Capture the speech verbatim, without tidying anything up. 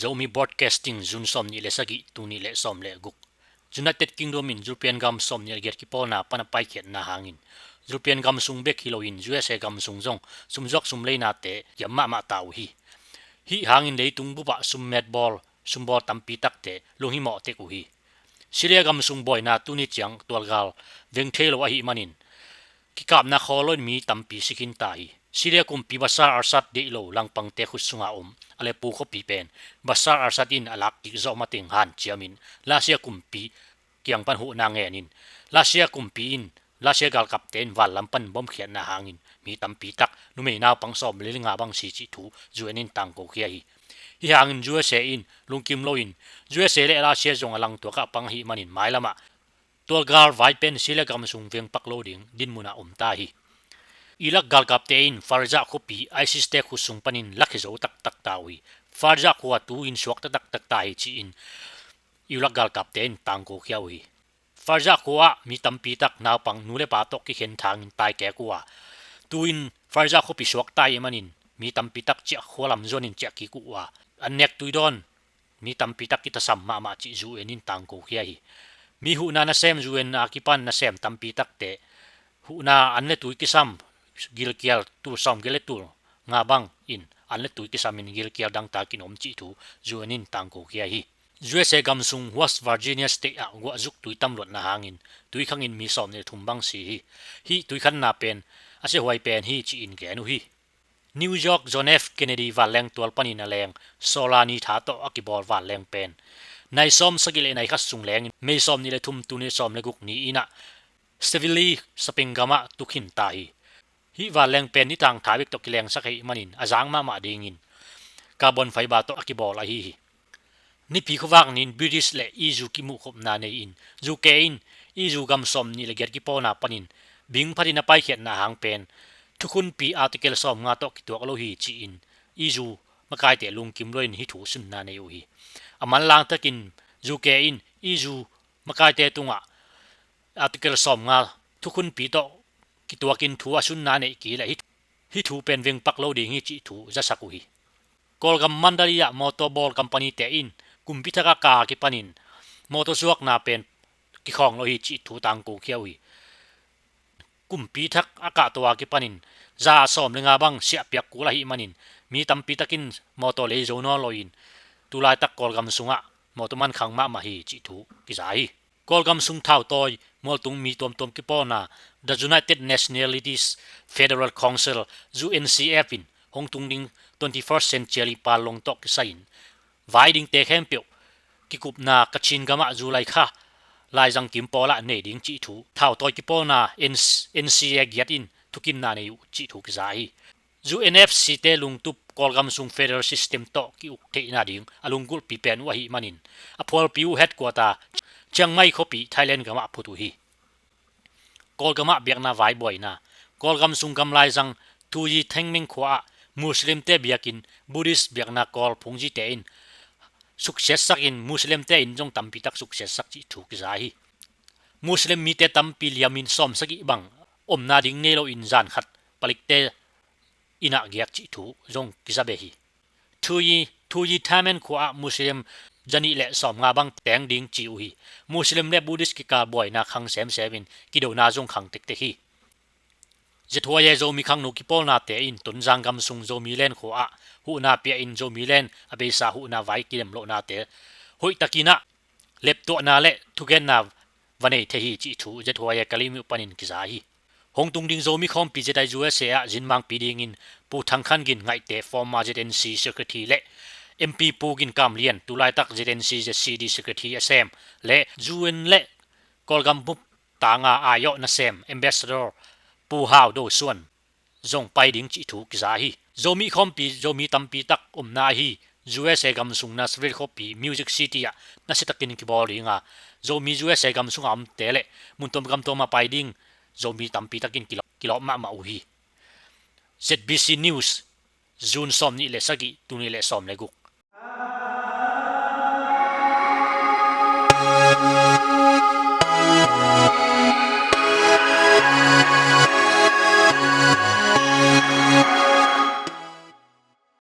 Zomi Broadcasting, June sawm nih le sagih, tul nih le sawm le guk. United Kingdom in European gam sawm nih le giat kipawlna pan a paikhiatna hangin European gam sung bek hi loin U S A gam sung zong sumzuak sumleinate giam mahmah ta uh hi. Hih hangin leitung bupah summet bawl, sumbawl tampi takte lunghimawh tek uh hi. Syria gam sung buaina tuni ciang tualgal veng thei lo ahih manin kikapna khawl loin mi tampi si khin ta hi. Syria kumpi Bashar al-Assad deih lo langpangte khut sunga om Aleppo khuapi pen Bashar al-Assad in a lak kik zawh mateng hanciamin Russia kumpi kiang pan huhna ngenin Russia kumpi in Russia galkapte in vanlam pan bomkhiatna hangin mi tampi tak numei naupang sawm le nga bang si cih thu U N in tangkokhia hi. Hih hangin U S A in lungkim loin U S A le Russia zong a langtuak ah pang ahih manin mailamah tualgal vai pen Syria gam sung vengpak lo ding dinmun ah om ta hi. Iraq galkapte in Fallujah khuapi ISIS te khut sung panin lakhia zo taktak ta uh hi. Fallujah khua tu-in suakta taktak ta hi ci-in Iraq galkapte in tangkokhia uh hi. Fallujah khua ah mi tampi tak naupang nu le pa tawh kikhen thangin taikek uh a, tu-in Fallujah khuapi suakta ahih manin mi tampi tak ciah khua lam zuanin ciah kik uh a, an nek tui dawn mi tampi tak kitasam mahmah cih U N in tangkokhia hi. Mi huhna nasem U N a kipan nasem tampi takte huhna an le tui kisam gilkial tul sawmgiat le tul nga bang in an le tui kisamin gilkial dangtakin om cih thu U N in tangkokhia hi. U S A gam sung West Virginia State ah guahzuk tui tam luatna hangin tui khangin mi sawm nih le thum bang si hi. Hih tui khanna pen a siahuai pen hi ci-in gen uh hi. New York John F Kennedy vanleng tual panin a leng solar ni tha tawh a kibawl vanleng pen nai sawm sagih le nai khat sung lengin May sawm nih le thum, tul nih sawm le guk ni in ah Seville saping gamah tukhin ta hi. Hih vanleng pen nitang tha bek tawh kilengsak ahih manin a zang mahmah dingin carbon fiber tawh a kibawl ahi hi. Nipi khuavak ni-in British le E U kimuhkhopna nei-in U K in E U gam sawm nih le giat kipawlna panin bing phatin a paikhiatna hang pen thukhunpi Article sawmnga tawh kituak lo hi ci-in E U makaite lungkim loin hih thu sunna nei uh hi. A manlang takin U K in E U makaite tungah Article sawmnga thukhunpi tawh kituakin thu a sunna neih kei leh hih, hih thu pen vengpak lo ding hi cih thu zasak uh hi. Kawlgam Mandalay ah mawtaw bawl company-te in kumpi thak a kah a kipanin mawtaw zuakna pen kikhawng lo hi cih thu tangkokhia uh hi. Kumpi thak a kahto a kipanin za sawm le nga bang siahpiak kul ahih manin mi tampi takin mawtaw lei zo nawn loin tulaitak Kawlgam sungah mawtaw mankhang mahmah hi cih thu kiza hi. Kawlgam sung thautawi mualtung mi tuamtuam kipawlna The United Nationalities Federal Council, U N C F in hong tung ding twenty-first century panlong tawh kisai-in vai dingte khempeuh kikupna Kachin gamah July kha laizang kim pawlah nei ding cih thu thautawi kipawlna N C A giat in thukimna nei uh cih thu kiza hi. U N F C te lungtup Kawlgam sung federal system tawh ki-uk theihna ding a lunggulhpi pen uh ahih manin a phualpi uh headquarter Chiang Mai khuapi Thailand gamah phut uh hi. Kawlgamah biakna vai buaina. Kawlgam sung gamlaizang Tuyi Thengmeng khua ah Muslimte biakinn Buddhist biakna Kawl phungzite in suksiatsakin Muslimte in zong tampitak suksiatsak cih thu kiza hi. Muslim mite tampi liamin sawm sagih bang omna ding nei loin zan khat palikte inn ah giak cih thu zong kiza beh hi. Tuyi, Tuyi Thamen khua ah Muslim zanih le sawmnga bang teng ding ci uh hi. Muslim le Buddhist kikal buaina khang semsemin kidona zong khang tektek hi. Zethua ye Zomi khangno kipawlnate in Tonzang gam sung Zomi Land khua ah huhna pia in Zomi Land a beisa huhna vai kidem lohnate hoihtakin ah leptuahna le thugenna va nei thei hi cih thu Zethua ye Kalimyo panin kiza hi. Hong tung ding Zomi khawmpi zetai U S A ah zinmangpi dingin Pu Thang Khan Gin Ngaihte former Z N C secretary le M P Pu Gin Kam Lian tulaitak Z N C Z C D secretary a sem le U N le Kawlgam bup tanga aiawh nasem ambassador Pu Hau Do Suan zong pai ding cih thu kiza hi. Zomi khawmpi Zomi tampi tak omna ahi U S A gam sung Nashville khuapi Music City ah nasiatakin kibawl dinga Zomi U S A gam sunga omte le mun tuam gam tuama pai ding Zomi tampi takin kilawm, kilawm mahmah uh hi. Z B C News, June sawm nih le sagih, tul nih le sawm le guk.